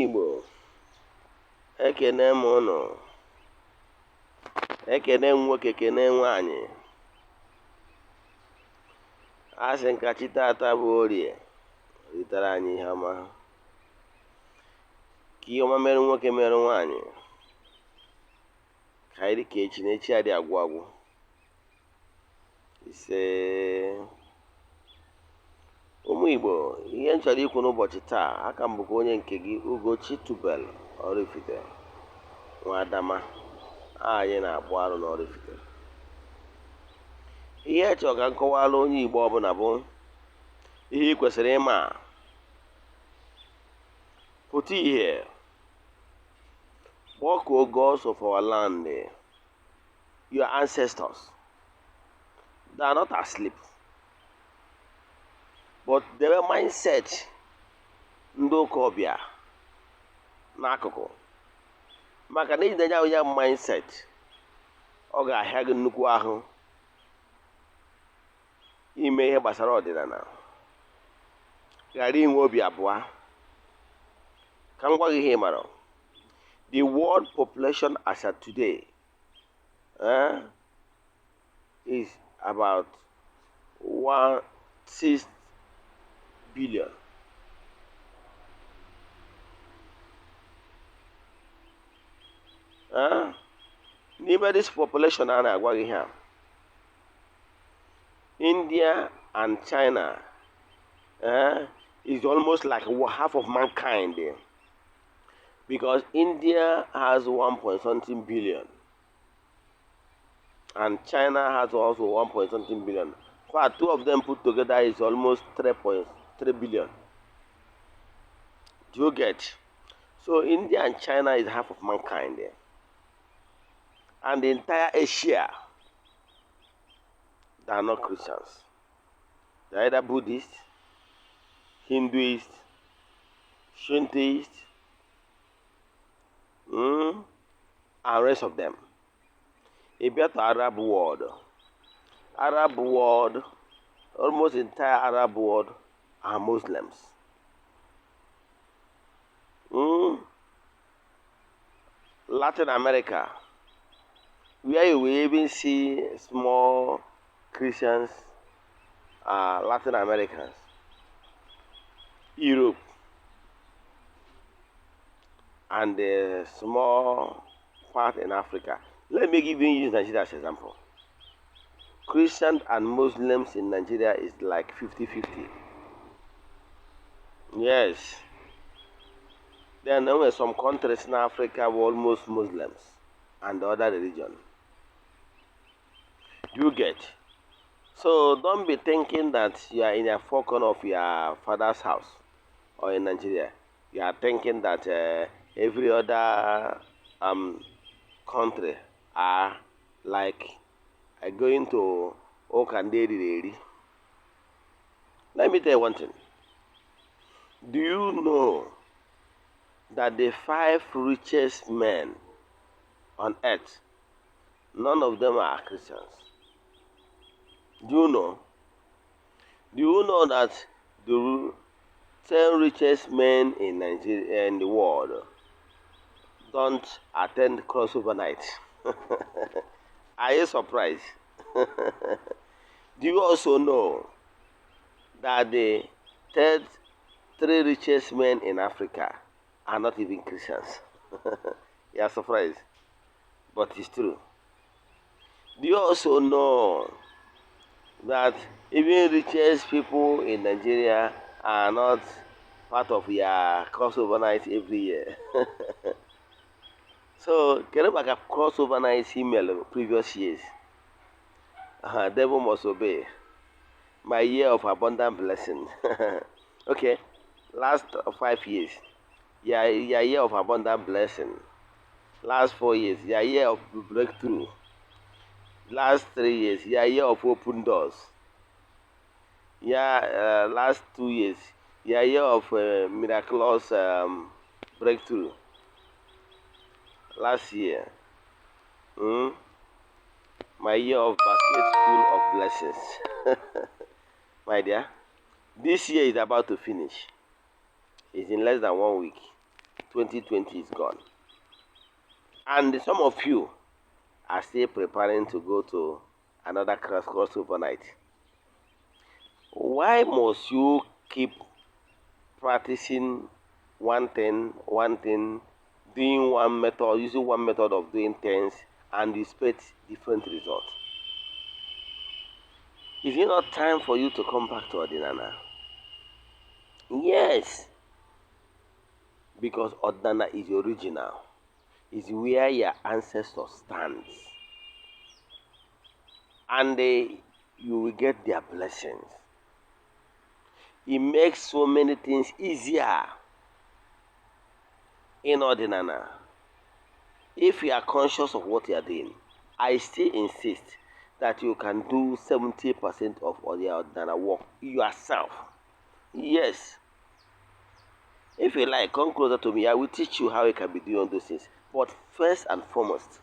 Igbo, ekene m ụnụ, ekene m nwoke, kene nwaanyị. A sị nka chi tata bụ Orie ritere anyị ihe ọma, ka ihe ọma mere nwoke mere nwaanyị, ka anyị dị ka echi na echi adị agwụ agwụ. Ise, ụmụ Igbo, ihe m chọrọ ikwu n'ụbọchị taa, aka m bụkwa onye nke gị, Ugochi Tubelu Oraifite nwa Adama. Anyị na-akpụ arụ n'Oraifite. Ihe e chọrọ ka m kọwara onye Igbo ọbụla bụ ihe ị kwesịrị ịma pụta ihe. Kpọkuo gods of our land, your ancestors. They are not asleep, but debe mindset ndị ụka ọbịa n'akụkụ, maka na ijide ya ya mindset, ọ ga-ahịa gị nnukwu ahụ ime ihe gbasara ọdịnala, ghara inwe obi abụọ. Ka m gwa gị ihe ị mara: the world population as at today is about 1.6 billion. N'ime this population a na-agwa gị ha, India and China is almost like half of mankind there, because India has 1 point something billion and China has also 1 point something billion. In fact, two of them put together is almost 3.3 billion. Do you get? So India and China is half of mankind there. And the entire Asia, they are not Christians. They are either Buddhist, Hinduist, Shintoist, and rest of them. Ị bịa to Arab world, Arab world, almost entire Arab world are Muslims. Latin America, where you will even see small Christians, are Latin Americans. Europe and a small part in Africa. Let me give you use Nigeria as example. Christians and Muslims in Nigeria is like 50-50. Yes. Then there were some countries in Africa were almost Muslims and other religion. Do you get? So don't be thinking that you are in a four corner of your father's house or in Nigeria. You are thinking that every other country are like going to ụka ndị eriri eri. Let me tell you one thing. Do you know that the five richest men on earth, none of them are Christians? Do you know? Do you know that the 10 richest men in Nigeria, in the world, don't attend crossover night? Are you surprised? Do you also know that the third three richest men in Africa are not even Christians? You are surprised, but it's true. Do you also know that even richest people in Nigeria are not part of your crossover night every year? So, kedu maka crossover night email previous years? Devil must obey. My year of abundant blessing. Okay, last 5 years, your year of abundant blessing. Last 4 years, your year of breakthrough. Last 3 years, your year of open doors. Yeah, last 2 years, your year of miraculous breakthrough. Last year, my year of basket full of blessings. My dear, this year is about to finish. It's in less than one week. 2020 is gone. And some of you are still preparing to go to another crossover night. Why must you keep practicing one thing, doing one method, using one method of doing things, and you expect different results? Is it not time for you to come back to Odinana? Yes, because Odinana is original. Is where your ancestors stands. And you will get their blessings. It makes so many things easier in Odinana. If you are conscious of what you are doing, I still insist that you can do 70% of all the Odinana work yourself. Yes. If you like, come closer to me. I will teach you how you can be doing those things. But first and foremost,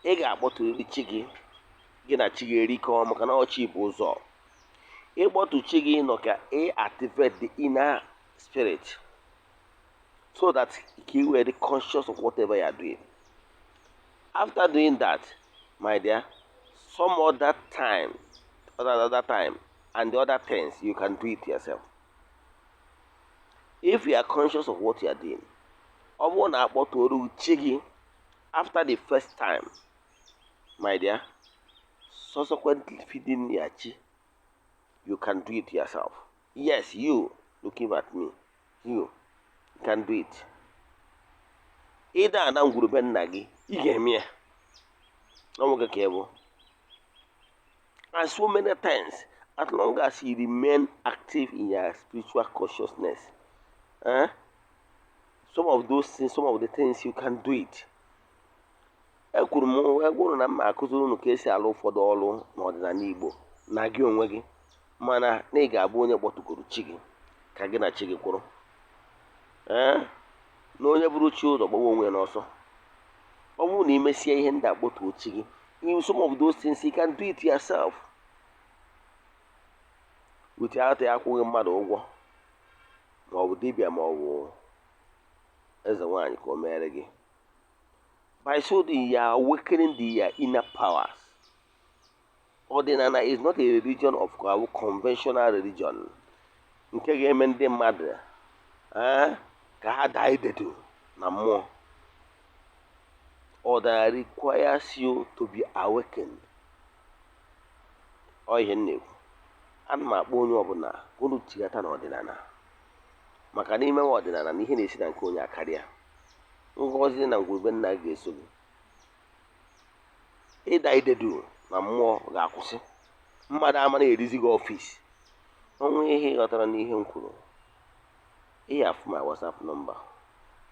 ị ga-akpọtụrịrị chi gị, gị na chi gị erikọọ, maka na ọ chi bụ ụzọ. Ịkpọtụ chi gị nọ ka ị activate the inner spirit so that ka ị wee dị conscious of whatever you are doing. After doing that, my dear, some other time, other time and the other things, you can do it yourself. If you are conscious of what you are doing, ọ bụrụ na akpọtụrụ chi gị after the first time, my dear, subsequently feeding your chi, you can do it yourself. Yes, you looking at me, you can do it. Ịda ana ngwurube nna gị, ị ga-eme ya na nwoke ka ị bụ. And so many times, as long as you remain active in your spiritual consciousness, eh, some of those things, some of the things, you can do it. Ekwuru m, ekwuru na m ma akụziri unu ka esi alụ ụfọdụ ọrụ n'ọdịnala Igbo na gị onwe gị, mana na ị ga-abụ onye kpọtụgoro chi gị ka gị na chi gị kwụrụ. Ee, na onye bụrụ chi ụzọ gbawa onwe ya n'ọsọ. Ọ bụrụ na ị mesie ihe ndị a, kpọtuo chi gị, in some of those things you can do it yourself without akwụghị mmadụ ụgwọ, ma ọ bụ dibịa, ma ọ bụ eze nwaanyị ka o mere gị. By so doing, you are awakening the your inner powers. Ọdịnala is not a religion of our conventional religion nke ga-eme ndị mmadụ ka ha daa idedo na mmụọ. Ọdịnala requires you to be awakened. Ọ ihe m na-ekwu, ana m akpọ onye ọbụla ka unu tighata n'ọdịnala, maka n'ime ọdịnala na ihe na-esi na nke onye akarịa. Ngọzi na ngwurube nna gị ga-eso gị. Ịda idedu na mmụọ ga-akwụsị. Mmadụ ama na-erizi gị office. Ọnwụ ihe ị ghọtara n'ihe m kwuru, ihe afụ my WhatsApp number,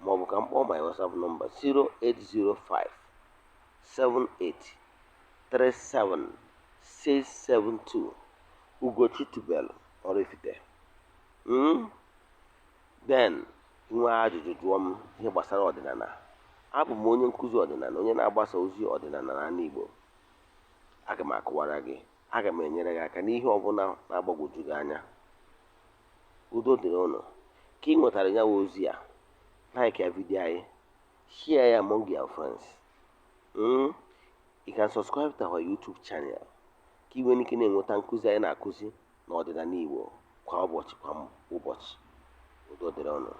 maọbụ ka m kpọọ my WhatsApp number: 0805 78 37 672. Ugochi Tubelu Oraifite. Then nwee ajụjụ, jụọ m ihe gbasara ọdịnala. Abụ m onye nkụzi ọdịnala, onye na-agbasa ozi ọdịnala n'ala Igbo. Aga m akọwara gị, aga m enyere gị aka n'ihe ọbụla na-agbagwoju gị anya. Udo dịrị ụnụ. Ka ị nwetara ya bụ ozi a, like ya video anyị, share ya among your friends. You can subscribe to our YouTube channel ka ị nwee ike na-enweta nkụzi anyị na-akụzi n'ọdịnala Igbo kwa ụbọchị, kwa ụbọchị. Udo dịrị ụnụ.